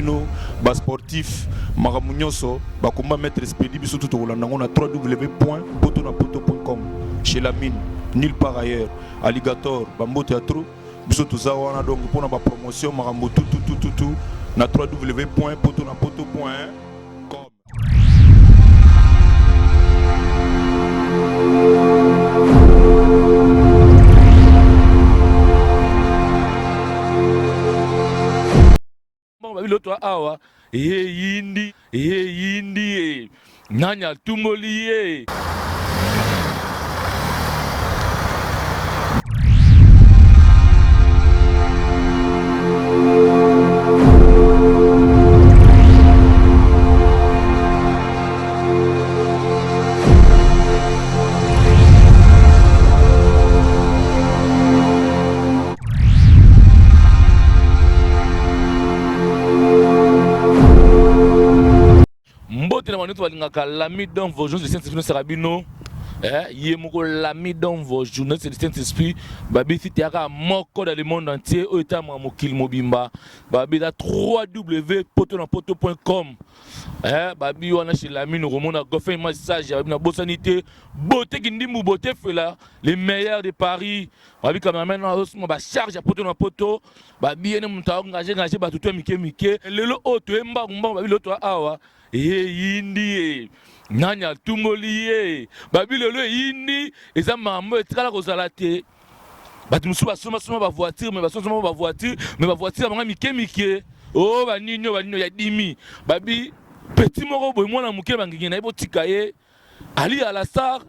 bino ba sportif makambo nyonso bakomba maître spedi biso tu tokolanda yango na www.potonapoto.com chez la mine nulle part ailleurs alligator bambote ya trop biso toza wana donc mpona bapromotion makambo tututututu na www.potonapoto.com. Babi awa ye yindi ye yindi ye nani atumboli ye. Mbote na bantu balingaka l'ami dans vos journalistes de Saint-Esprit sera bino eh, ye moko l'ami dans vos journalistes de Saint-Esprit babisi teyaka moko dans le monde entier oyo etamaka mokili mobimba babi eza www.potonapoto.com eh, babi wana chez l'ami nokomona goffin image sage babi nabosani te beauté kindimbu beauté fela le meilleur de Paris babi cameraman azosuma ba charge ya poto na poto babi ye nde moto aengage ngage bato to ya mike mike lelo oyo toye mbangu mbangu babi lelo toya awa ye yindi ye nani atumboli ye babi lelo eyindi eza makambo etikala kozala te bato mosusu basombasomba bavoiture me basombasomba bavoiture me bavoiture ya bango mike mike o oh, banini oyo banini ya dimi babi petit moko boye mwana moke bangenge na ye botika ye Ali Alassar,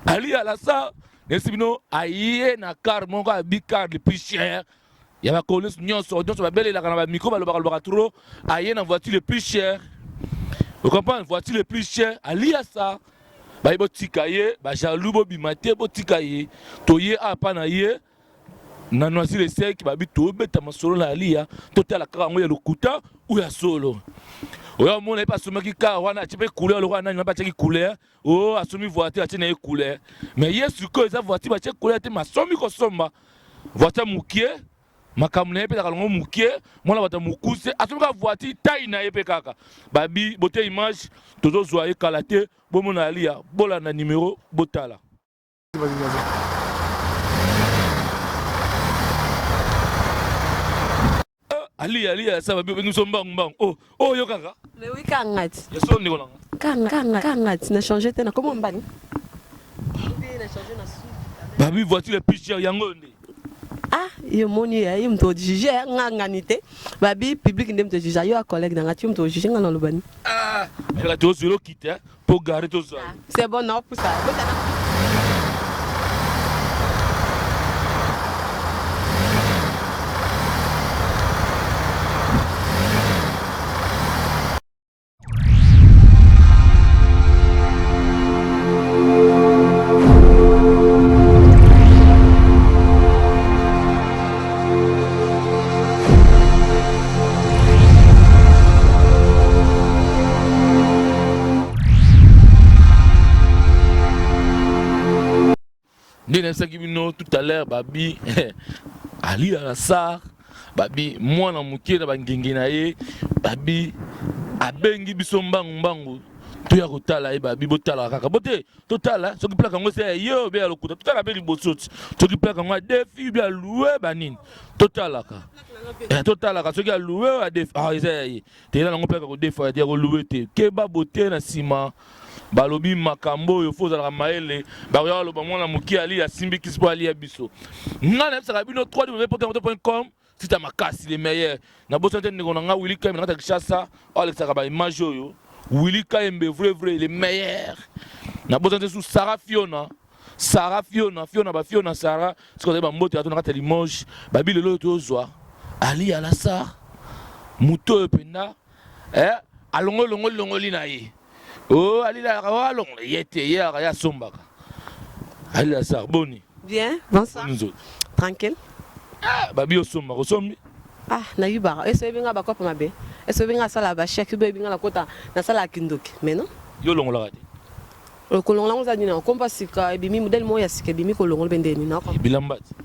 Ali Alassar, nesi bino aye na car moko abi car le plus cher ya ba colis nyonso nyonso babelelaka na ba micro balobaka lobaka trop aye na voiture le plus cher. Vous comprenez voiture le plus cher Ali Alassar baye botika ye ba jaloux bobima te botika ye toye apa na ye na Noisy le Sec babi tobeta masolo na Aliya totala kaka yango ya lokuta ou ya solo. Oyo amona ye mpe asomaki car wana atie mpe couleur lokola nani wana atiaki couleur o oh, asomi voiture atie na ye couleur mais ye sikoyo eza voiture batie couleur te masomi kosomba voiture mokie makambo na ye mpe ezalaka longo mokie mwana bato ya mokuse asomi kaka voiture tai na ye mpe kaka babi bote image tozozwa ye kala te bomona Aliya bolanda numero botala. Ali ali ya saba bi biso mbangu mbangu. Oh oh yo kaka. Mais oui kanga ti. Ya so ndeko nanga. Kanga kanga kanga ti na changer te na comment mbani. Babi voiture le plus cher yango nde. Ah yo moni ya yo mto juge nga ngani te. Babi public nde mto juge yo a collègue nanga ti mto juge nga na lobani. Ah, mais la tozo kita Po gare tozwa ye. C'est bon na pusa. Nde nayebisaki bino tout à l'heure babi Ali Alassar babi mwana moke na bangenge na ye babi abengi biso mbangu mbangu toya kotala ye babi botalaka kaka bote totala soki plaque yango eza ya ye obe ya lokuta totala mpe liboso ti soki plaque yango adefi obe aloue banini totalaka eh, totalaka soki aloue adefi ah, eza ya ye teyela nango plaque ya kodefa ya koloue te keba bote na nsima balobi makambo oyo fo ozalaka mayele bakoya koloba mwana moke ali asimbi kisi mpo alia biso ngai nayebisaka bino 3 www.com site ya makasi le meilleur nabosani te ndeko na ngai Willy Kayembe na kati ya Kinshasa oyo alekisaka ba image oyo Willy Kayembe vrai vrai le meilleur nabosani te su Sarah Fiona Sarah Fiona Fiona ba Fiona Sarah sikoyo azali bambote ato na kati ya Limoges babi lelo oyo tozwa Ali Alassar moto oyo mpenza eh, alongoli longoli longoli na ye oh alilalaka oh, alongola ye te ye alaka ye asombaka alila sar boni bien bonsoir nzoto tranquille ah, babi osombaka osombi ah nayibaka ese oyebi nga bakopa mabe ese oyebi nga asala bachèque oyebi oyebi nga nakota nasalaka kindoki mais non yo olongolaka te euh, kolongola yango eza nini okompa sika ebimi modele moko ya sika ebimi kolongola mpe ndeni bilamba te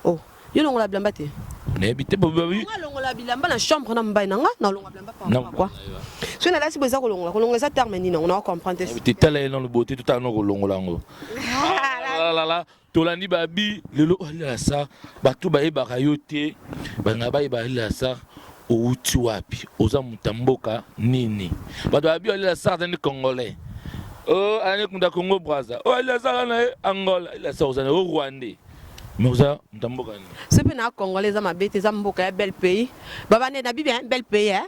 oh yo longola bilamba te. Nayebi te. Nga longola bilamba na chambre na mobali na nga, na longola bilamba par rapport à quoi? Soki nalati boye eza kolongola, kolongola eza terme nini yango na comprendre te. Te, tala ye nano bote, totala no kolongola yango. Lalala, tolandi babi lelo alasa, bato bayebaka yo te, banga bayeba alasa outi wapi, oza moto ya mboka nini. Bato babi alasa aza nde Congolais, oh, azali kunda Congo Braza, oh, alasa aza na ye Angola, alasa oza na o Rwandais, mais oza moto ya mboka nini? Soki mpe na Congolais eza mabe te, eza mboka ya bel pays. Baba nde na bibi bel pays, hein?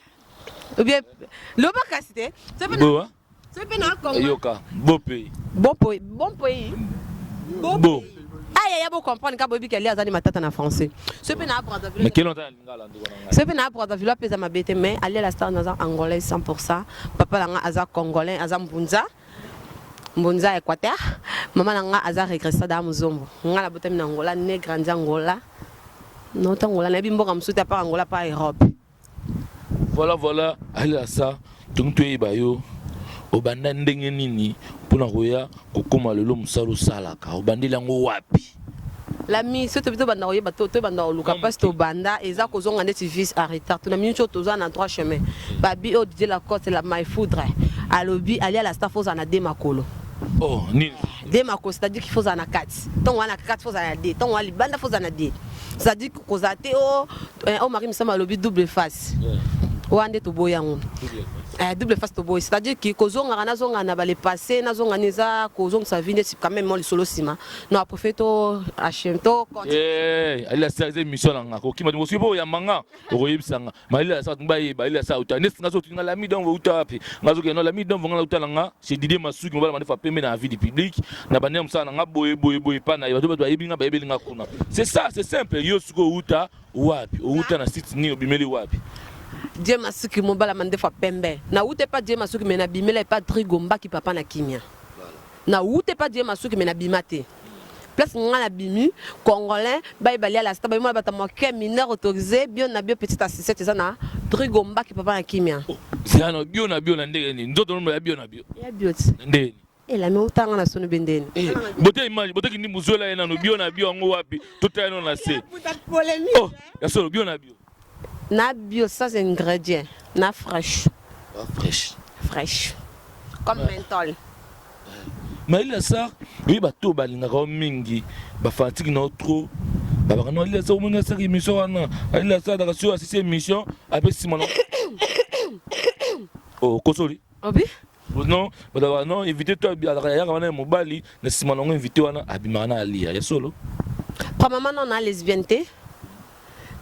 Ou bien loba kasi te. Soki mpe na soki mpe na Congo. Yoka, beau pays. Bon pays, bon pays. Bon pays. Aya ya bo comprendre ka boyebi ke ali aza ni matata na français. Soki mpe na Brazzaville. Mais quel na lingala, ndeko na ngai? Soki mpe na Brazzaville mpe eza mabe te, mais Ali la star naza Angolais 100%. Papa na nga aza Congolais, aza Mbunza. Mbunza, Équateur. Mama na nga aza regressa da Muzombo. Nga nabotami na Angola, né grandi Angola. Nota Angola, nayebi mboka mosusu te à part Angola, pa Europe. Voilà, alela sa tongi toyeba yo obanda ndenge nini mpona koya kokóma lelo mosala osalaka, obandeli yango wapi? Lami so tobi tobanda koyeba, tobanda koluka mpasi, tobanda eza kozonga ndeti vice en retard. Tona minute oyo toza na droit chemin. Babi oyo Didier Lacoste la my foudre alobi alia la star, faut ozala na de makolo. Oh, nini? De makolo, c'est-à-dire qu'il faut ozala na kati. Ntongo wana na kati, faut ozala na de. Ntongo wana libanda, faut ozala na de, c'est-à-dire kozala te o o Marie Misama alobi double face wana nde toboyi yango. Double face toboyi, c'est-à-dire que kozongaka, nazonga na bale passé, nazonga ni eza kozongisa vie ndeti quand même mo lisolo nsima. Non, préfère to hm to. Alila sa eza émission na nga, kokima soki mpo oyamba nga, okoyebisa nga. Ma alila sa bayeba alila sa uta neti nga so otinga Lami Donvo, uta wapi? Nga zokende no Lami Donvo, nga nauta na nga chez Didier Masuki, mobala mandefa pembe na vie du public na bandi ya mosala na nga boye boye boye epa na ye. Bato bayebi nga, bayebeli nga kuna. C'est ça, c'est simple. Yo sikoyo outa wapi? Outa na site nini? Obimeli wapi? Die Masuki, mobala mandefa pembe, nauta epa Die Masuki, mais nabimela epa Drigo Mbaki, papa na kimia. Nauta epa Die Masuki, mais nabima te. Place nga nabimi, Congolais bayeba lia la star, bayimona bato moke mineur autorisé bio na bio petite assisette eza na Drigo Mbaki, papa na kimia. Zano bio na bio na ndenge nini? Nzoto nomo ya bio na bio? Ya bio ti. Na ndenge nini? Elami otanga na soni bendeni. Bote image, bote kindi muzwela ye nano bio na bio yango wapi? Totala nano na se. Oh, ya solo bio na bio? Na bio sans ingrédient, na fraîche. Ah, fraîche. Fraîche comme menthol. Maïla Sar, oyebi bato balingaka yo mingi, bafanatike na yo trop, babaka no Alila Sar omoni asaka émission wana. Alila Sar azalaka soki asisi émission ape nsima na okosoli. Obi. Non, balobaka non, invité to azalaka yaka wana ya mobali na nsima nango, invité wana abimaka na alia ya solo. Premièrement, non, na lesbienne te.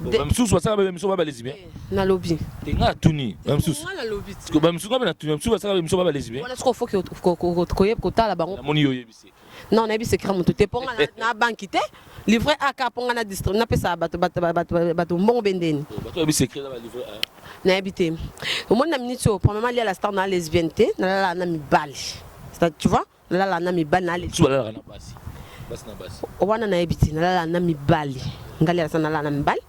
Bamisusu basalaka ba émission ba balesbien. Nalobi. Te, nga atuni bamisusu, bamisusu nga mpe natuni, bamisusu basalaka ba émission ba balesbien. Wana sikoyo faut koyeba kotala bango. Namoni yo oyebisi. Non, nayebi secret motu te, mpo nga na banki te livret aka, mpo nga na distri napesa bato bato mbongo bendeni. Bato bayebi secret na balivret A. Nayebi te. Omoni na minute oyo, premièrement, lia la star na lesbienne te, nalalaka na mibali, tu vois, nalalaka na mibali na Mosusu balalaka na basi, basi na basi. Wana nayebi te. Nalalaka na mibali, ngai lia la star nalalaka na mibali,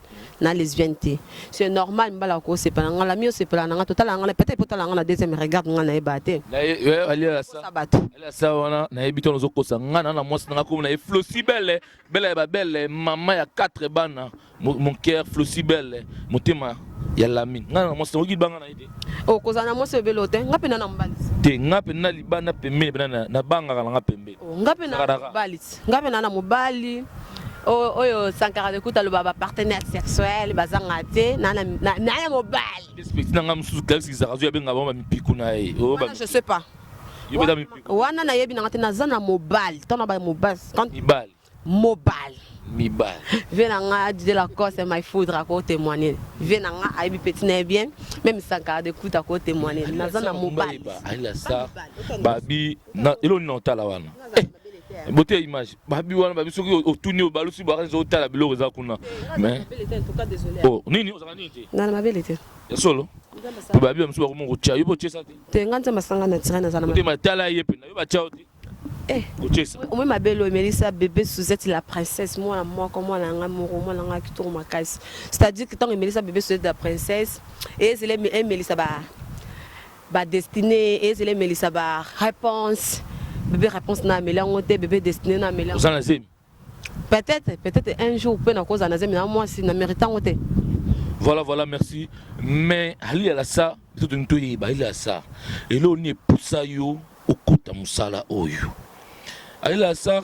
na lesbienne te. C'est normal, mibali akosepela nga, lami osepela na nga, totala nga peut-être potala nga na deuxième regard, nga nayeba te. Kosa bato. Sa wana nayebi te, ozokosa nga na mwasi nanga komona ye Flosi Belle, belle ya babelle, mama ya 4 bana, mon cœur, Flosi Belle, motema ya Lami. Nga na mwasi nakoki banga na ye te. Okozala na mwasi obele te, nga mpe na mobali. Te, nga mpe na libanda pembeni mpe nabangaka na nga pembeni. Nga mpe na mobali, nga mpe na mobali oyo Sankara de kuta aloba bapartenaire sexuel bazanga te, na ya mobali. Esprit na nga mosusu Clarisse Kizakazu abenga bango bamipiku na ye. Je sais pas. Wana nayebi nanga te. Naza na mobali ntango na mobali. Mibali. Mobali. Mibali. Vie na nga Didier Lacoste my foudre akotémoigner, vie na nga ayebi petit na ye bien, même Sankara de kuta akotémoigner, naza na mobali. Ayela sa babi eloni na otala wana bote image babi wana, babi soki otuni obalusi baka otala biloko eza kuna, mais oh, nini ozalaka nini te? Na mabele te. Ya solo, po babi bamosusu bakoma kotya yo mpo otyesa te. Te, nga Nzambe asanga naturel, naza na otema tala ye mpe na yo batya yo te. Kotyesa. Omoi mabele oyo emelisa bébé Suzette la princesse, mwana moko, mwana nga moko, mwana nga kitoko makasi, c'est-à-dire que ntango emelisa bébé Suzette la princesse, ezela emelisa ba badestinée, ezela emelisa ba réponse, bébé réponse na ameli yango te, bébé destinée na ameli yango. Oza na zemi? Peut-être un jour mpe nakozala na zemi na mwasi na mérite yango te. Voilà, merci. Mais Ali Alassa, biso tolingi toyeba Ali Alassa, eloko nini epusa yo okota mosala oyo? Ali Alassa,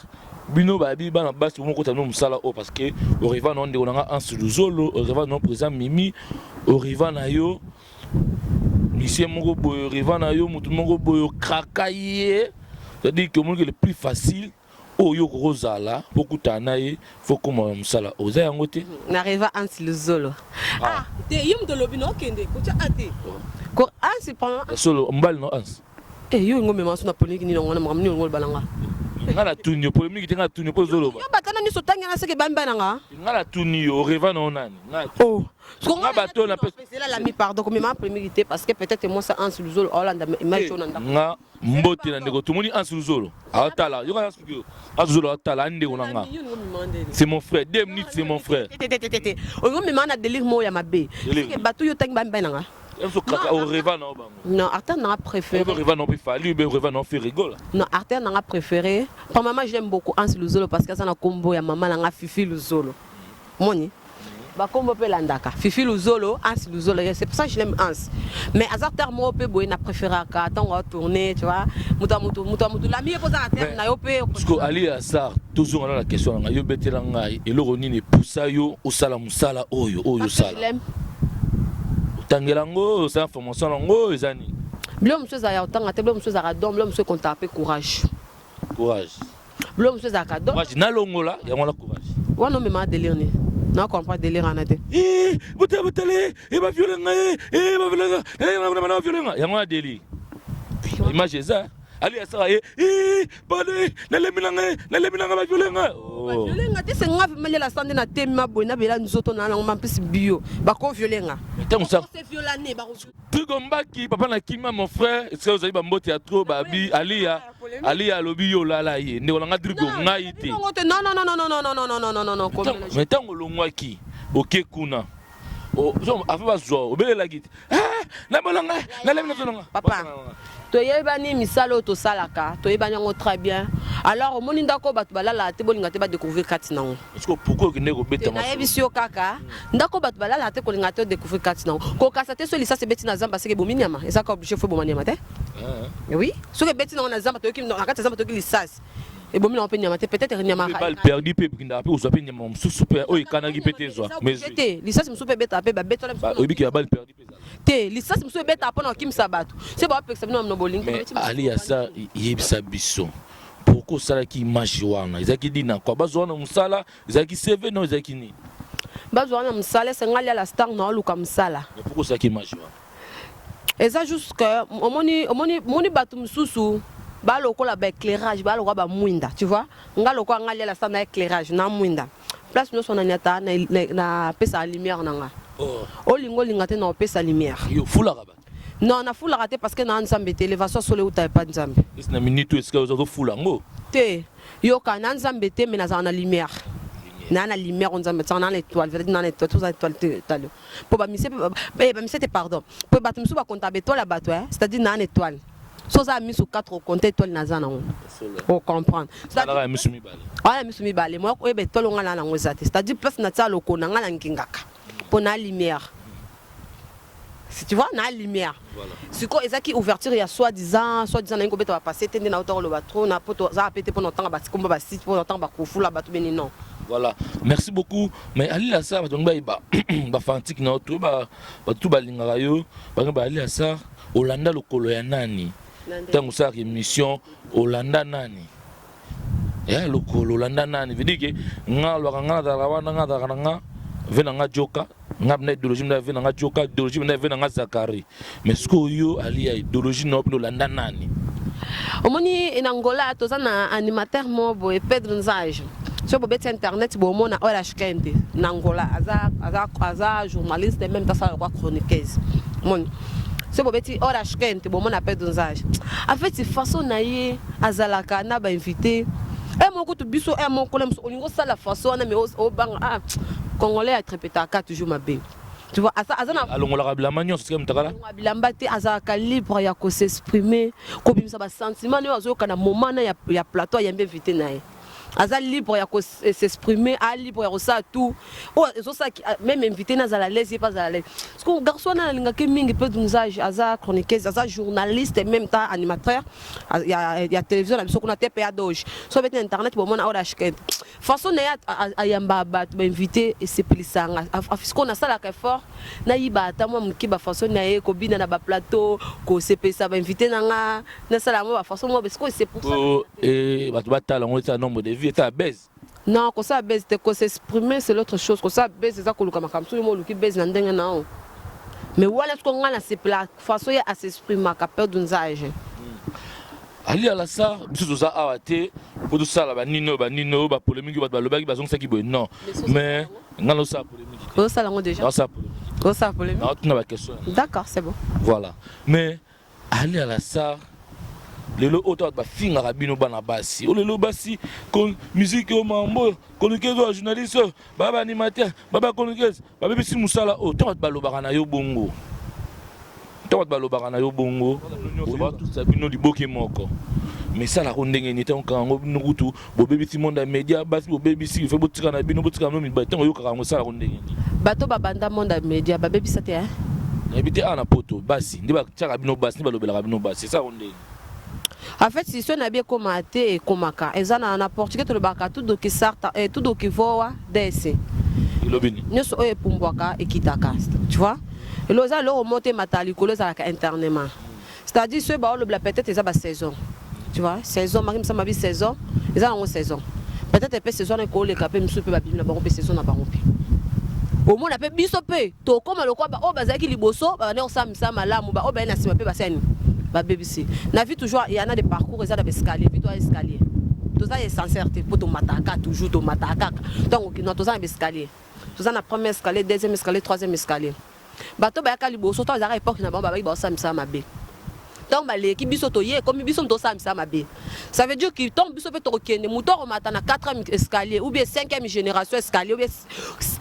bino bayebi bana basi bomokota no mosala oyo parce que oriva na ndeko na nga Anse Luzolo, oriva na président Mimi, oriva na yo misie moko boye, oriva na yo motu moko boye, okraka ye. C'est-à-dire que omoni que le plus facile oyo okokozala mpo okutana na ye, fo koma na mosala oyo, eza yango te? Nareva Ansi Luzolo. Ah, te, ye moto olobi na okende kotya a te ko Ansi pendant solo mobali no Anse. Eh, yo ngo mema so na polémique nini yango wana? Makambo nini ngo oloba na nga? Nga na tuni yo polémique te, nga na tuni yo mpo ozoloba. Yo batana nyonso otangi nga seke bambi na nga. Nga na tuni yo, oreva na yo nani? Nga Oh. Nga bato na Zela lami, pardon, komema polémique te, parce que peut-être moi ça, Ansi Luzolo aolanda image oyo na ndako. Nga mbote na ndeko, tomoni Anse Luzolo aotala, yoka Anse Luzolo aotala ndeko na nga, c'est mon frère, 2 minutes, c'est mon frère. Te, oyo mema na délire moko ya mabe. Délire. Seke bato yo otangi bambi na nga. Biso kaka oreva na yo bango. Non, artiste na nga préféré. Oreva na yo mpe Fally, mpe oreva na yo Ferre Gola. Non, artiste na nga préféré, premièrement, j'aime beaucoup Anse Luzolo parce que aza na kombo ya mama na nga, Fifi Luzolo. Moni bakombo mpe elandaka Fifi Luzolo, Anse Luzolo, c'est pour ça que je l'aime, Anse. Mais aza terre moko mpe boye na préféraka ntango atourne, tu vois, moto ya motu, moto ya motu lami ye mpo oza na terre na yo mpe. Parce que Ali Asar, tozonga na la question na ngai, yo betela ngai eloko nini epusa yo osala mosala oyo Parce que je osala? L'aime. Otangela yango, osala formation yango, eza nini? Biloko mosusu ezala ya kotanga te, biloko mosusu ezalaka don, biloko mosusu ekontaka mpe courage. Courage. Biloko mosusu ezalaka don. Courage nalongola yango wana, courage. Wana omema délire nini? Na comprendre délire wana te. Botala, botala e, baviole ngai e, baviole nga, yango wana délire. Image eza Ali asala ye pardon, nalembi na ngai, nalembi na ngai, baviole ngai. Baviole nga te, se nga vraiment lela sa nde na temi maboye nabela nzoto na nango mampesi bio, bakoviole nga. Ntango sa Se violane. Trigo Mbaki, papa na kimia, mon frère, esika ozali, bambote ya trop. Babi Aliya, Aliya alobi yo olala ye, ndeko na nga Drigo, ngai te. Non, non, non, non, non, non, non, non, non, non, non. Mais ntango olongwaki, oke kuna afa bazwa, obelelaki te: "Nabola ngai, nalembi nazo nanga"? Papa, toyebani, misala oyo tosalaka toyebani yango très bien. Alors omoni ndako bato balalaka te, bolinga te badécouvrir kati nango. Parce que pourquoi okende kobeta? Nayebisi yo kaka, ndako bato balalaka te, kolinga te odécouvrir kati nango. Kokasa te, so lisasi ebeti na zamba, seke ebomi nyama, ezaka obligé fo eboma nyama te. Oui, soki ebeti nango na zamba, toyoki na kati ya zamba, toyoki lisasi, ebomi nango mpe nyama te, peut-être nyama. Balle perdue mpe ekendaka mpe kozwa mpe nyama mosusu mpe oyo ekanaki mpe te ezwa. Mais te, lisasi mosusu mpe ebetaka mpe babetola. Oyebiki ya balle perdue mpe ezala. Te, lisasi mosusu ebetaka mpona kokimisa bato, se bapekisa bino na bolingi. Mais Ali asa yebisa biso pourquoi osalaki image wana. Ezalaki dina kwa bazwa wana mosala, ezalaki CV no, ezalaki nini? Bazwa wana mosala, esenga alia la star na oluka mosala. Mais pourquoi osalaki image wana? Eza juste que omoni bato mosusu balokola baéclairage, balokola bamwinda, tu vois. Nga lokola nga lia la star na éclairage na mwinda, place nyonso naniata napesaka lumière na nga. Olinga olinga te, na opesa lumière. Yo fulaka bato? Non, nafulaka te parce que na Nzambe te. Élévation solo euta epa Nzambe. Esi na minute oyo esika ozofula yango? Te, yoka, na Nzambe te, mais nazala na lumière, naa na lumière oyo Nzambe atiaka, naa na étoile, c'est-à-dire naa na étoile, toza étoile te, étoile mpo bamise bamise te, pardon, mpo bato mosusu bakonta baétoile ya bato, c'est-à-dire naa na étoile. So oza ya misu 4, okonte étoile naza nango, ocomprendre. Alaka ya misu mibale. Wana misu mibale, mo oyeba étoile onga na nango eza te, c'est-à-dire place na tia loko na nga na ngengaka mpo na lumière, si tu vois, na lumière. Sikoyo ezalaki ouverture ya soi-disant nalingi kobeta bapasse te, nde nauta koloba trop na po toza pe te mpo na otanga basikomba basite, mpo na otanga bakofula bato beni, non. Voilà, merci beaucoup. Mais Ali Lassar, bato bangi bayeba, bafanatike na yo to bato balingaka yo, bangi ba Ali Lassar, olanda lokolo ya nani ntango osalaka émission? Olanda nani ya lokolo? Olanda nani? Veut dire que nga alobaka, nga nazalaka wana, nga nazalaka na nga ve na nga joka, nga na idéologie na ve na nga joka, idéologie na ve na nga Zakari. Mais sikoyo yo Ali ya idéologie na yo mpena, olanda nani? Omoni, na Angola toza na animateur moko boye, Pedro Nzage. So bobeti internet, bomona oyo ashkente na Angola, aza journaliste, même tasala lokwa chroniqueuse. Moni so bobeti oyo ashkente, bomona Pedro Nzage. En fait, façon na ye azalaka na bainvité e moko kutu biso e moko na mosu olingi osala façon wana, mais obanga, ah, Congolais atrepetaka toujours mabe, tu vois. Aza na Alongolaka bilamba nyonso sika mutakala? Alongola bilamba te, azalaka libre ya kos'exprimer, kobimisa basentiment oyo azoyoka na moment na ya plateau, ayambi invité na ye. Aza libre ya ko s'exprimer, a libre ya kosala tout. Oyo ezosala même invité nazala l'aise, ye mpe azala l'aise. Parce que garçon wana alingaki mingi mpe Dunzage, aza chroniqueuse, aza journaliste, même temps animateur ya télévision na biso kuna TPA Doge. So beti na internet bomona oyo ashkent. Façon na ye ayamba bato, bainvité, esepelisanga. Sikoyo nasalaka effort nayiba ata mwa moke bafaçon na ye kobina na baplateau, kosepelisa bainvité na nga, nasala yango bafaçon moko. Sikoyo c'est pour ça. Po bato batala yango, etala nombre de vues, etala base. Non, kosala base te, kosexprimer, c'est l'autre chose. Kosala base eza koluka makambo. Soki mo oluki base na ndenge na o, mais wana siko ngai nasepela façon ye asexprimaka, père Dunzage. Ali Alasa, biso toza awa te po tosala banini oyo, banini oyo, bapolémique oyo bato balobaki, bazongisaki boye. Non, mais ngai nazosala polémique te. Osala yango déjà. Nazosala polémique. Osala polémique. Naotuna baquestion. D'accord, c'est bon. Voilà, mais Ali Alasa, lelo oyo to bato bafingaka bino bana basi oyo, lelo basi musique oyo, mambo oyo, chroniqueuse oyo, journaliste oyo, baa baanimateur, baa bachroniqueuse, babebisi mosala oyo. Ntango bato balobaka na yo bongo, ntango bato balobaka na yo bongo, batusa bino liboke moko, mais esalaka ndenge nini? Ntango kaka yango, bino kutu bobebisi monde ya média, basi bobebisi, fe botika na bino, botika bino mibali. Ntango oyokaka yango, esalaka ndenge nini? Bato babanda monde ya média babebisa te, hein? Nayebi te, awa na Poto basi nde batiaka bino, basi nde balobelaka bino, basi esalaka ndenge. En fait, si so na bi ekóma te, ekomaka. Eza na portugais tolobaka "tudo que salta, tudo que voa desce". Elobi nini? Nyonso oyo epumbwaka ekitaka, tu vois. Elo eza eloko moko te emataka likolo, ezalaka internement. C'est-à-dire soki baolobela, peut-être eza basaison, tu vois. Saison maki misama bi saison eza nango, saison peut-être mpe saison wana ekoleka mpe misusu mpe babimi na bango mpe saison na bango mpe omona mpe biso mpe tokóma lokwa oyo bazalaki liboso, babandi kosala misala malamu, baoyo baye na nsima mpe basali babebisi. Na vie toujours ya na de parcours, eza na baescalier. Vie toza escalier, toza ascenseur te mpo tomataka toujours, tomataka kaka. Ntango non, toza na baescalier, toza na premier escalier, deuxième escalier, troisième escalier. Bato bayaka liboso to azalaka époque na bango, babaki baosala misala mabe. Ntango baleki, biso toye, ekomi biso moto osala misala mabe. Ça veut dire que ntango biso mpe tokokende, moto akomata na quatrième escalier ou bien cinquième génération escalier ou bien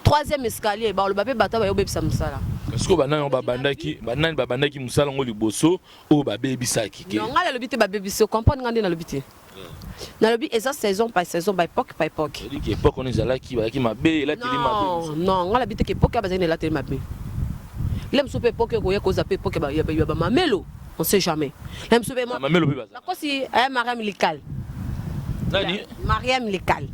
troisième escalier, baloba mpe bato baye obebisa mosala. Sikoyo banani babandaki, banani babandaki mosala yango liboso oyo babebisaki ke? Non, ngai nalobi te babebisi. Comprendre ngai nde nalobi te. Nalobi eza saison par saison, ba époque par époque. Eliki époque wana ezalaki, bazalaki mabe, elateli mabe. Non, non, ngai nalobi te ke époque ya bazalaki na elateli mabe. Le mosusu mpe époque ekoya koza mpe époque ya bamamelo, on sait jamais. Le mosusu mpe Mamelo mpe baza. Nakosi aya Mariam Likal. Nani? Mariam Likal.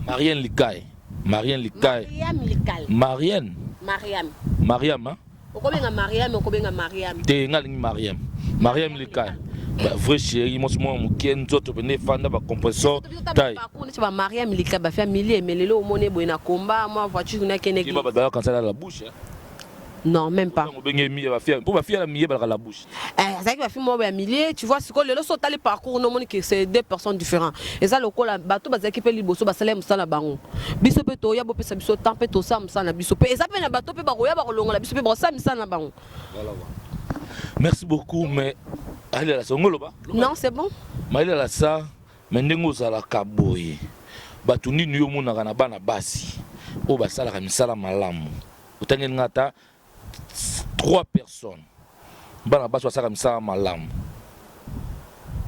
Marianne Likai, Marianne Likai. Mariam Likal. Marianne. Mariam. Mariam, hein? Okobenga Mariam, okobenga Mariam. Te, nga alingi Mariam, Mariam Likai. Ba vrai chéri, mwasi mwana moke, nzoto pende efanda, bacompression taille. Neti ba Mariam Likal bafia milie, mais lelo omoni boye na komba mwa voiture nakende. Bato bayaka la bouche, hein? Non, même pas. Obenge miye bafia mpo bafia na miye balaka la bouche. Azalaki bafilme moko ya milie, tu vois. Sikoyo lelo so otali parcours, nomoni que c'est deux personnes différents. Eza lokola bato bazalaki mpe liboso, basala mosala na bango. Biso mpe toya, bopesa biso temps mpe tosala mosala na biso. Mpe eza mpe na bato mpe bakoya, bakolongola biso mpe bakosala misala na bango. Merci beaucoup. Mais alela songo, loba. Non, c'est bon. Mayelela sa, mais ndenge ozalaka boye, bato nini yo omonaka na bana basi oyo basalaka misala malamu? Otangeli nga ata trois personnes, bana basi basalaka misala malamu,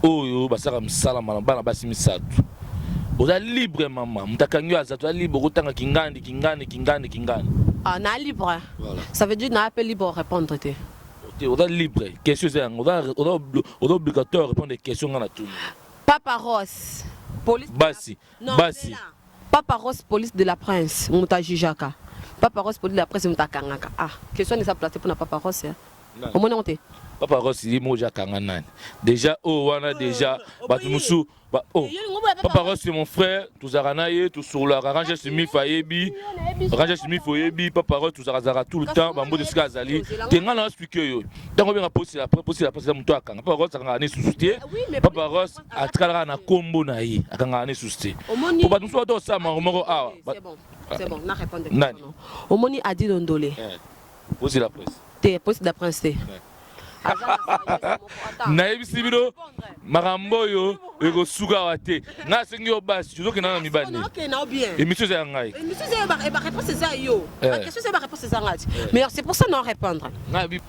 oyo basalaka misala malamu, bana basi misato. Oza libre, mama, moto akangi yo aza, toza libre okotanga kingandi, kingandi, kingandi, kingandi. Ah, na libre. Voilà. Ça veut dire na mpe libre répondre te. Te, oza libre, question eza yango, oza obligatoire répondre question nga na tuni. Papa Ross, police. Basi. Non. Basi. Zela. Papa Ross, police de la prince, moto ajujaka. Papa Ross, police de la presse, moto akangaka. Ah, question eza place mpona Papa Ross, eh. Omoni yango te. Papa Ross ye moko akanga nani déjà oyo wana déjà bato mosusu oh. Papa Ross, c'est mon frère, tozalaka na ye, tosololaka. Ranger Smith ayebi, Ranger Smith oyebi Papa Ross, tozalakazalaka tout le temps, bambote esika azali te. Ngai na explique yo, ntango obenga polisi la polisi la presse, moto akanga Papa Ross akangaka ne susu te. Papa Ross atikalaka na kombo na ye, akangaka ne susu te, po bato mosusu bato osala mango moko awa. C'est bon, c'est bon, na répondre. Nani? Omoni Adi Londole. Polisi la presse. Te, police de la prince te. Nayebisi bino makambo oyo ekosuka awa te. Ngai asengi yo basi, tozokenda na mibali. Émission eza ya ngai. Réponse eza yo, question eza, réponse eza ngai, mais c'est pour ça non répondre. Ngai.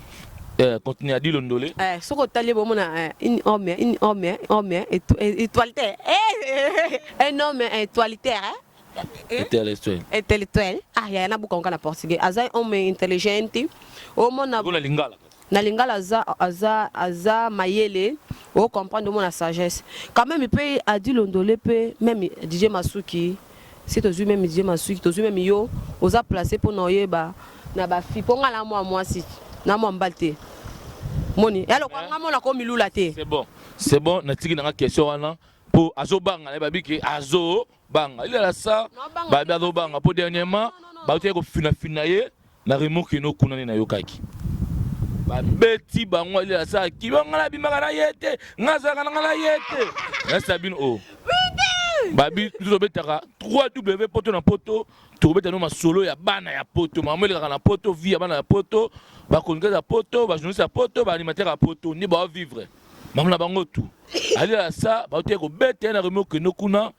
Eh, continue Adi Londole. Eh, soki otali bomona eh, une homme, une homme, homme étoilitaire. Eh, un homme étoilitaire, hein? Intellectuel. Intellectuel. Ah, ya na buka na portugais. Aza homme intelligent. Omona na lingala. Na lingala aza aza aza mayele, o comprendre omona sagesse. Quand même pe Adi Londole pe même DJ Masuki. Si tozwi même DJ Masuki, tozwi même yo, oza placé pona oyeba na ba fille po nga na mwa mwasi na mwa mobali te moni ya lokwa nga mona ko milula te. C'est bon, c'est bon, natiki nanga question wana po azobanga na babi ke azobanga il a ça babi azobanga po dernièrement bautaki kofinafina ye na remorque no kuna nde nayokaki babeti bango alela sa akiba nga nabimaka na ye te nga azalaka na nga na ye te na sabine o oh. Babi biso tobetaka 3w poto na poto, tokobeta no masolo ya bana ya poto, makambo elekaka na poto, vie ya bana ya poto, bachroniqueur ya poto, bajournaliste ya poto, baanimateur ya poto nde bao vivre makambo na bango tu. Alela sa bautaki kobeta ye na remi okende kuna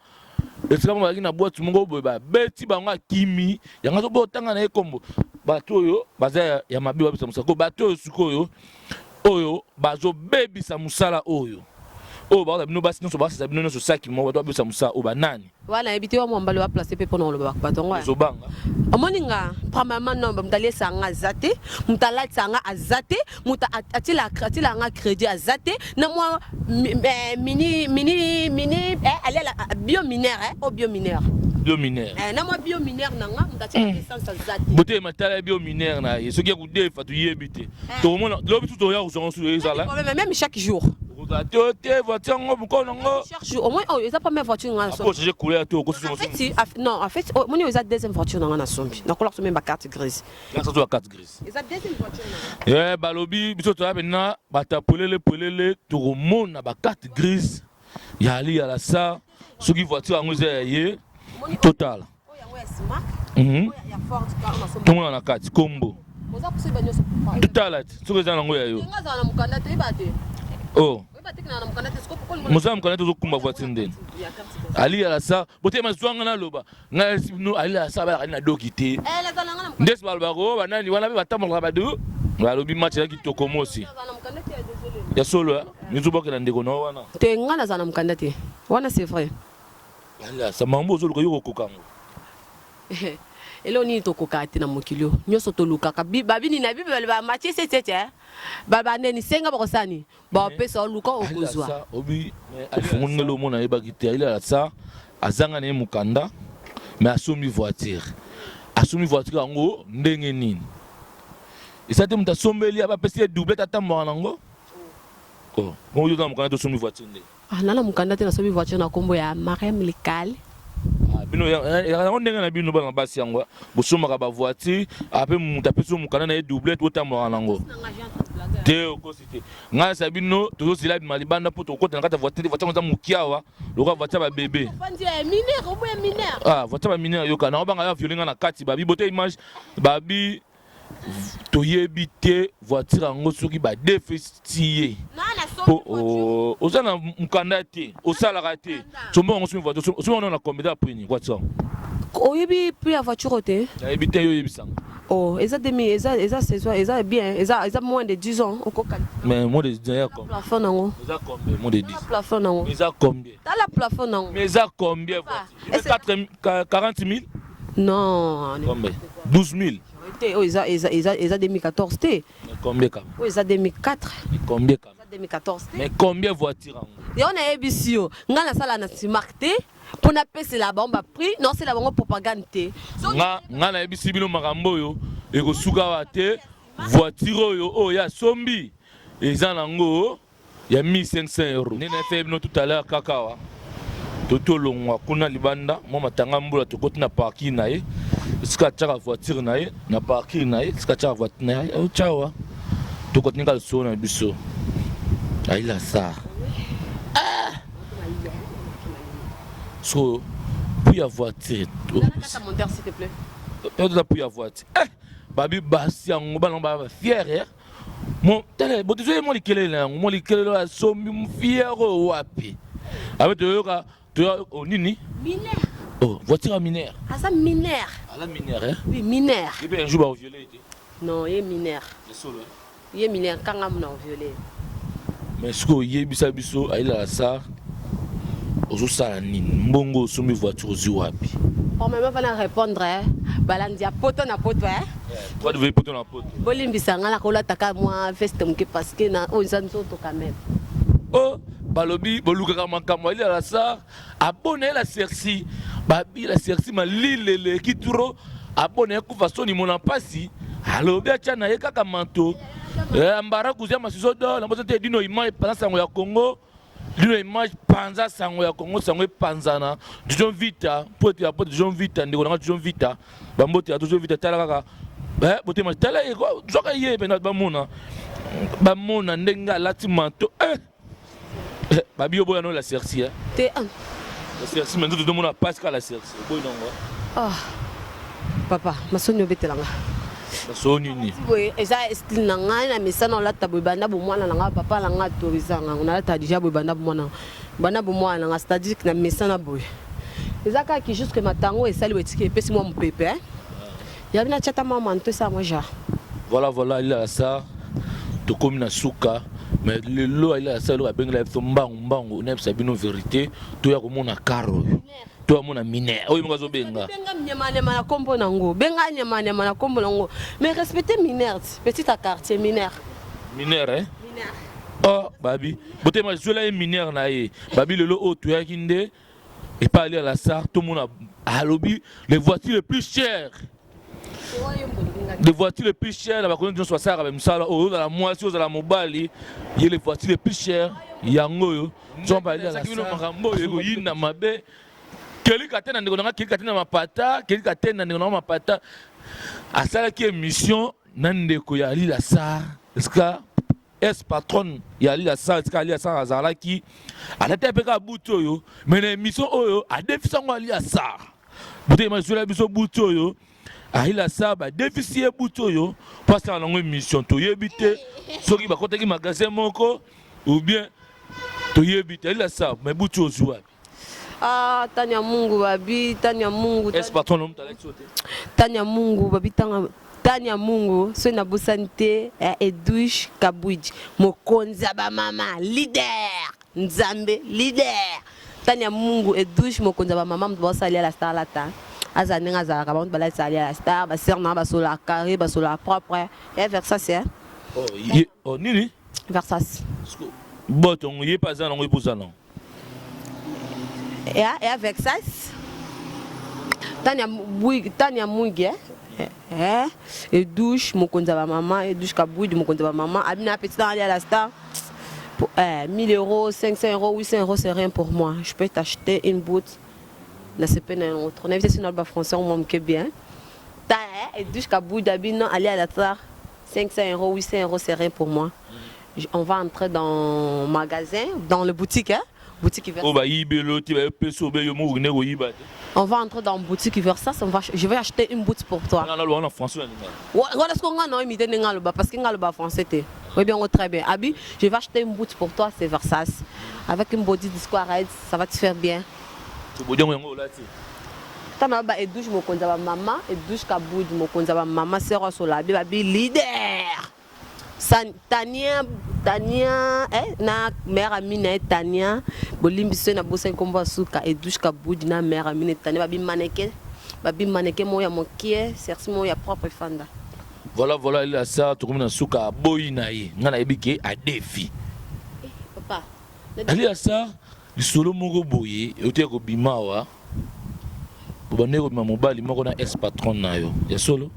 esika moko bazalaki na boite moko boye, babeti bango akimi yango azoboya otanga na ye kombo. Bato oyo baza ya mabe babisa mosala ko bato oyo sikoyo oyo bazobebisa mosala oyo oyo baoza bino basi nyonso basisa bino nyonso saki moko bato babebisa mosala oyo banani? Wana yebi te wa mwambali wa place pe pona koloba bato yango. Ozobanga. Omoni nga premièrement non, moto alesa nga aza te, moto alatisa nga aza te, moto atila atila nga crédit aza te, na mwa mini mini mini alela bio mineur eh, o bio mineur. Bio mineur. Eh, na mwa bio mineur na nga moto atila essence aza te. Bote matala bio mineur na ye soki ya kodefa toyebi te. Tokomona lobi tu toya kozwa ngo su ezala. Même chaque jour. Okozala te te voiture yango mokolo nango. Chaque jour au moins oyo eza première voiture nga nasombi. Changer couleur te okosi. En fait, non, en fait moni oyo eza deuxième voiture na nga nasombi. Nakola kosomba ba carte grise. Nga ba carte grise. Eza deuxième voiture na nga. Eh balobi biso toya pena bata polele polele tokomona ba carte grise ya Ali ya la sa soki voiture yango eza ya ye totala. Tomona na kati kombo totala ti soki eza nango ya yo. Oh. Mosala mokanda te ozokumba voiture ndeni Ali alasa botema zwanga naloba ngai no Ali alasa balaka na doki te ndesi balobaka o banani wana mpe batambolaka badu balobi match ezalaki tokomosi ya solo mizobwakela ndeko na wana te ngai nazala na mokanda te wana c'est vrai. Alasa mambo ozoluka yo okokoka yango. Eloko nini tokokaka te na mokili oyo? Nyonso tolukaka. Babi nini na Bible baloba Matthieu 7 7 eh? Ba neni senga bakosala nini? Bakopesa oluka okozwa. Obi ofungoli ngelo omona ayebaki te alasa azanga na ye mokanda mais asombi voiture. Asombi voiture yango ndenge nini? Eza te moto asombeli abapesi ye doublette atambwaka nango. Oh, bongo yo oza na mokanda te osombi voiture ndenge? Ah, nana mukanda te, nasombi voiture na kombo ya Mariam Likale. Ah, bino yango ndenge na bino bana basi yango bosomaka ba voiture ape moto apesi yo mokanda na ye doublette otambolaka nango te okosi te. Ngai sa bino tozozela bima libanda mpo tokokota na kati ya voiture te. Voiture yango eza moke awa lokola voiture ya babebe. Ah, voiture ya baminere yoka nango banga ya viole ngai na kati babi bote image babi toyebi te voiture yango soki badefesti ye po oza na mokanda te osalaka te sombo yango soki voiture soki wana na combien ya prix voiture oyebi prix ya voiture te? Nayebi te, yo oyebisanga. Oh, eza demi eza eza saison eza bien eza eza moins de 10 ans okoka. Mais moins de 10 ans ya combien? Plafond nango eza combien moins de 10? Plafond nango eza combien? Tala plafond nango mais eza combien voiture? 40 000? Non. Combien? 12 000? Te, oyo eza eza eza eza 2014 te. Mais combien quand même? Oyo eza 2004. Mais combien quand même? Eza 2014 te. Mais combien voiture yango? Yango nayebisi yo, ngai nasala na Simark te mpo napesela bango ba prix, naosela bango propagande te. Nga nga nayebisi bino makambo oyo ekosuka awa te. Voiture oyo oyo ye asombi eza nango ya 1500 euros. Nde nayebisaki bino tout à l'heure kaka awa totolongwa kuna libanda mwa matanga mbula tokoti na parking na ye esika atiaka voiture na ye na parking na ye esika atiaka voiture na ye otyawa tokontinue kaka lisolo na biso ayila sa ah! So prix ya voiture toza prix ya voiture eh! Babi basi yango bana ba fiere mo tala botozoye mwa likelele na yango mwa likelele oyo asombi fiere oyo wapi abe toyoka toyoka oh, nini mineur oh voiture ya mineur aza mineur aza mineur hein oui mineur et puis un jour ba violer te non ye mineur ya solo hein? Ye Emilie kanga muna oviole. Mais sikoyo yebisa biso ayelaka sa ozosala nini mbongo osombi voiture ozwi wapi? Normalement fana répondre eh. Balandi ya poto na poto eh. Toi devais poto na poto. Bolimbisa nga nakolata ka mwa veste moke parce que na oyo eza nzoto quand même. Oh balobi bolukaka makambo ayelaka sa abona ye la sersi babi la sersi malili eleki turo abona ye kufa soni mona mpasi alobi atya na ye kaka manto eh, mbara kuzia masiso do na boso te dino image panza sango ya Congo dino image panza sango ya Congo sango epanzana Dijon Vita mpo ete ya poto Dijon Vita ndeko nanga Dijon Vita bambote ya Dijon Vita tala kaka eh, botema tala ye zwaka ye mpenza bamona bamona ndenge alati manto eh. Eh, babi yo boya no la sersi eh. Te ah. La sersi mais nzoto tomona pasi kaka la sersi oboyi nango. Ah. Papa, masoni obetela nga. Masoni nini? Boye eza style na ngai na mesana olata boye banda bomwana na ngai papa na ngai autorise nga nalata déjà boye banda bomwana banda bomwana na ngai c'est-à-dire na mesana boye eza kaka ki jusque matango esali boye etiki epesi mwa mopepe eh. Ya bina chata mwa manto esa mwa genre. Voilà voilà il a ça tokomi na suka mais lelo il a ça lelo abengela biso mbangu mbangu nayebisa bino verité toya komona car oyo toya komona mineur oyo moko azobenga benga nyamanyama na kombo nango benga nyamanyama na kombo nango mais respecter mineur petit à quartier mineur mineur hein mineur oh babi botema zwela ye mineur na ye babi lelo oyo toyaki nde epai ali alasar tomona alobi les voitures les plus chères les voitures les plus chères na bakonzi nyonso basalaka bamisala oyo ozala mwasi ozala mobali ye les voitures les plus chères yango oyo nzambe makambo oyo ekoyinda mabe kelika te na ndeko na nga kelika te na mapata kelika te na ndeko na nga mapata asalaki émission na ndeko ya ali lasar esika Ex patronne ya Alila Sarr esika Alila Sarr azalaki alati mpe kaka buti oyo mais na émission oyo adefisi yango Alila Sarr botema ezwela biso buti oyo Alila Sarr badefisi ye buti oyo mpo asala nango émission toyebi te soki bakotaki magasin moko ou bien toyebi te Alila Sarr mais buti ozwi wapi Ah, Tanya Mungu babi, Tanya Mungu. Est patron l'homme talaki te. Tanya Mungu babi tanga Tanya Mungu soki nabosani te eh, Edwige Kabwidji mokonzi ya ba mama leader Nzambe leader Tanya Mungu Edwige mokonzi ya ba mama moto baosalia la star lata azala ndenge azalaka bango balatisa alia la star ba sœur na basolaka carré basolaka propre eh, Versace eh? Oh, ye, oh, nini Versace boto ye mpe aza nango ye mpe oza nango Ya, ya Vexas. Tania Mwigi, Tania Mwigi, eh? Eh, et douche, mokonzi ya ba mama, et douche Kabwidi, mokonzi ya ba mama. Abina petit dans la star. Pour, eh, 1000 euros, 500 euros, 800 euros, c'est rien pour moi. Je peux t'acheter une boot. Na sepe na yango trop. Na vitesse na ba français, on manque bien. Ta, eh, et douche Kabwidi, abina aller à la star. 500 euros, 800 euros, c'est rien pour moi. On va entrer dans magasin, dans le boutique, hein? Boutique Versace. Oh, bayibelo te bayopesa obe yo moko okende koyiba te. On va entrer dans boutique Versace, on va, je vais acheter une boot pour toi. Nga naloba na français na lingala. Voilà ce qu'on a non imité nga loba parce que nga loba français te. Oui bien très bien. Abi, je vais acheter une boot pour toi, c'est Versace. Avec une body disco red, ça va te faire bien. Body yango olati. Tana ba edouche mokonzi ba mama, edouche kabudi mokonzi ba mama sœur solabi ba bi leader. San, Tania, Tania, eh, na mère amie na ye Tania, bolimbisi na bosani kombo ya suka Edouche Kabudi na mère amie na Tania babi mannequin, babi mannequin moko ya mokie, sersi moko ya propre efanda. Voilà, voilà, il a ça, tokomi na suka aboyi na ye. Nga nayebi ke adefi. Eh, papa. Ali asa lisolo moko boye euti ya kobima awa obandaki kobima mobali moko na ex patron na yo ya solo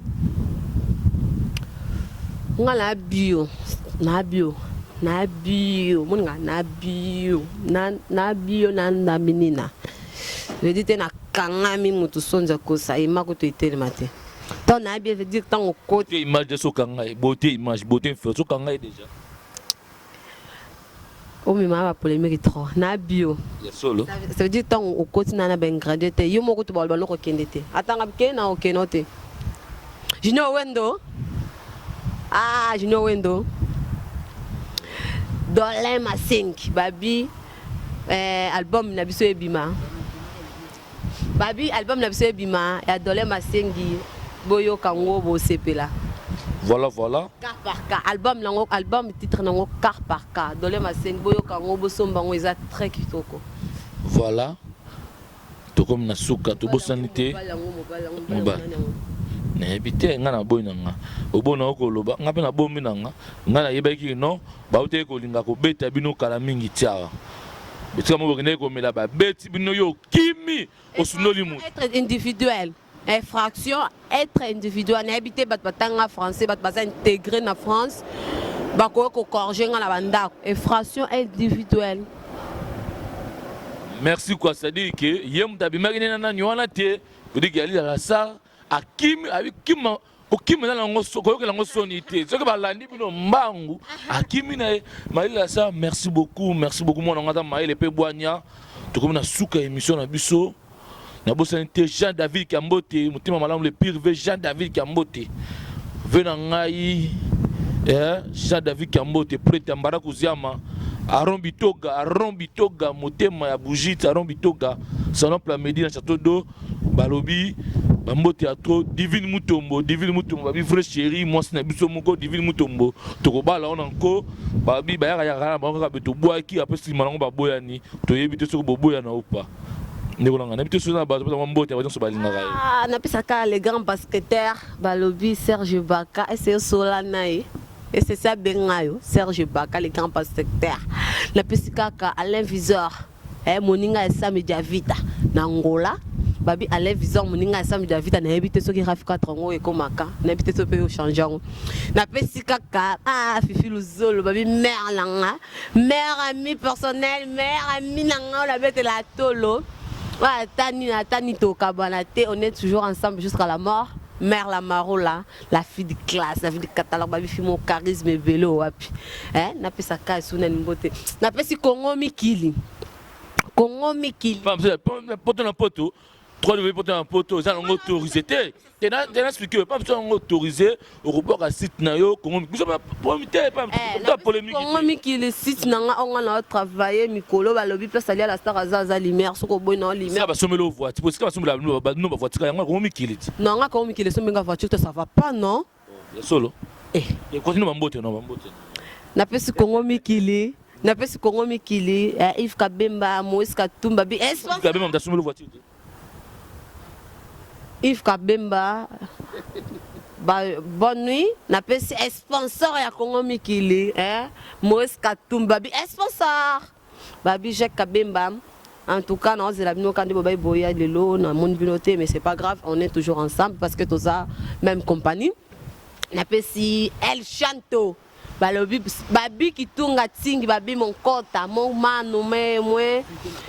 nga na bio na bio na bio moninga na bio na bio na ndambi nina veut dire te nakangami motu sonzi akosa ema kutu etelema te ntango nayebi veut dire ntango okoti image de sokanga ye beauté image beauté inférieur sokanga ye déjà omema ba polémique trop na bio ya solo ça veut dire ntango okoti na na ba ingrédient te yo moko to baloba noko okende te atanga kende na okende te junior wendo ah junior wendo dolin masengi babi eh, album na biso ebima babi album na biso ebima ya dolin masengi boyoka ngo bosepela. Voilà, voilà. Cas par cas, album nango, album titre nango Cas par cas. Dole Masengi, boyoka yango, bosomba yango, eza très kitoko. Voilà. Tokomi na suka, tobosani te. Mobali yango. Nayebi te, ngai naboyi na nga obona okoloba, ngai mpe nabomi na nga. Ngai nayebaki non, bautaki kolinga kobeta bino kala mingi tiawa esika moko bokendaki komela, babeti bino, yo okimi, osundoli moto. Être individuel, infraction être individuel. Nayebi te, bato batanga français, bato baza intégré na France, bakoki kocorriger nga na bandako. Infraction individuelle. Merci quoi, c'est-à-dire que ye moto abimaki nde na nani wana te, odiki alilaka sar akimi, abikima kokima eza nango, koyokela yango soni te. Soki balandi bino mbangu, akimi na ye. Malila sa, merci beaucoup, merci beaucoup. Mwana ngo aza mayele mpe bwanya. Tokomi na suka ya émission na biso. Nabosani te Jean David Kiambote, motema malamu, le pire ve Jean David Kiambote, ve na ngai Jean David Kiambote, prêtre ya Mbara Kuziama, Aron Bitoga, Aron Bitoga, motema ya Bujit, Aron Bitoga, salon Plamedi na Château d'Eau. Balobi bambote ya trop. Divine Mutombo, Divine Mutombo, babi vrai chéri, mwasi na biso moko Divine Mutombo, tokobala wana nko. Babi bayaka yaka na bango kaka be, tobwaki ape nsima nango baboyani. Toyebi te soki boboyana ou pas. Ndeko na ngai, nayebi te soki na bato mwa mbote ya bato nyonso balingaka ye. Ah, napesaka le grand basketteur, balobi Serge Baka, ese osola na ye, esesi abenga yo Serge Baka, le grand basketteur. Napesi kaka Alain Viseur, moninga ya Sami Diavita na Angola. Babi Alain Viseur, moninga ya Sami Diavita. Nayebi te soki RAV 4 yango ekomaka, nayebi te soki mpe ochange yango. Napesi kaka Fifi Luzolo, babi mare na nga, mare ami personnel, mare ami na nga oyo nabetela tolo oyo, ata nini ata nini, tokabwana te, on est toujours ensemble jusqu'à la mort. Mère la Marola, la fille de classe, la fille de catalogue, babi fi mo charisme ebele wapi. Napesaka esu nani mbote? Napesi Kongo Mikili, Kongo Mikili. Poto na poto, 3W poto na poto eza nango autorisé te. Te na expliqué pa biso yango autorisé, okobwaka site na yo Kongo biso te pa polémique. Kongo Mikili, site na nga onga na travailler mikolo. Balobi place alia la star aza, aza lumière. Soki oboyi na lumière. Basomeli voiture po esika basomela bino bavoiture yango Kongo Mikili ti. Non, nga Kongo Mikili esombi nga voiture te, ça va pas, non. Ya solo. Continue, bambote no, bambote. Napesi Kongo Mikili, napesi Kongo Mikili, Yves Kabemba, Moïse Katumba bi. Kabemba moto asomeli voiture te. Yves Kabemba ba, bonne nuit. Napesi sponsor ya Kongo Mikili, Moïse Katumba bi sponsor, babi Jacques Kabemba. En tout cas, naozela bino kandi bobai boya. Lelo namoni bino te, mais c'est pas grave, on est toujours ensemble parce que toza même compagnie. Napesi El Chanto, balobi babi kitunga ntingi, babi monkota mo manu memwe,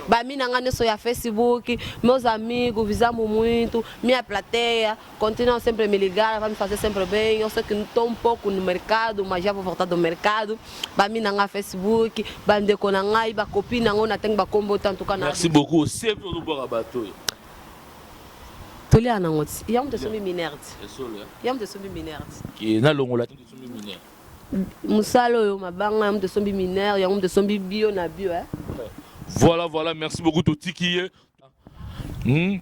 bami na nga nyonso ya Facebook, meus amigos, visamos muito minha plateia, continuam sempre a me ligar, vai me fazer sempre bem. Eu sei que estou um pouco no mercado, mas já vou voltar do mercado. Bami na nga Facebook, bandeko na ngai, bakopi nango na ntango bakombo te, en tout cas na Merci beaucoup. Sepe ozobwaka bato oyo. Tolia nango ti yango tosombi minere ti yango tosombi minere ti. Nalongola te, tosombi minere. Mosala oyo mabanga yango tosombi minere, yango tosombi bio na bio, eh? Voilà, merci beaucoup. Totiki ye.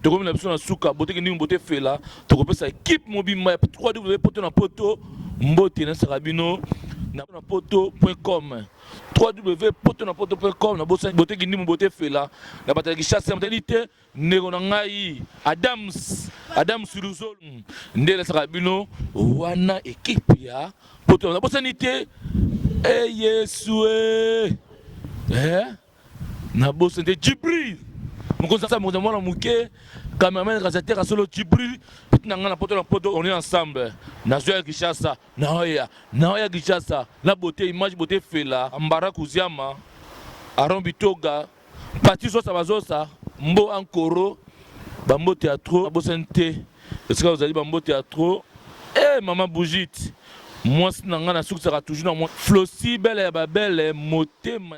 Tokomi na biso na suka. Boteki ndingi bote fela, tokopesa équipe mobimba ya 3W poto na poto mbote. Nasaka bino na poto.com, 3W poto na poto.com. Na boteki ndimbu bote fela na bato ya Kinshasa, motali te. Ndeko na ngai Adams, Adams Luzolo nde nasaka bino wana, équipe ya poto. Nabosani te e Yesu e nabosani te Jibril, mokonzi, mokonzi mwana moke, cameraman, réalisateur asolo Jibril, petit na ngai na poto na poto. On est ensemble. Nazwa ya Kinshasa, naoya, naoya Kinshasa na beauté image, beauté fela mbara kuziama, Aron Bitoga, pati zosa, bazosa mbo ankoro, bambote ya trop. Nabosani te esika ozali, bambote ya trop. E mama Bujite, mwasi na ngai, nasukisaka toujours na mwa Flosi bele ya babele motema.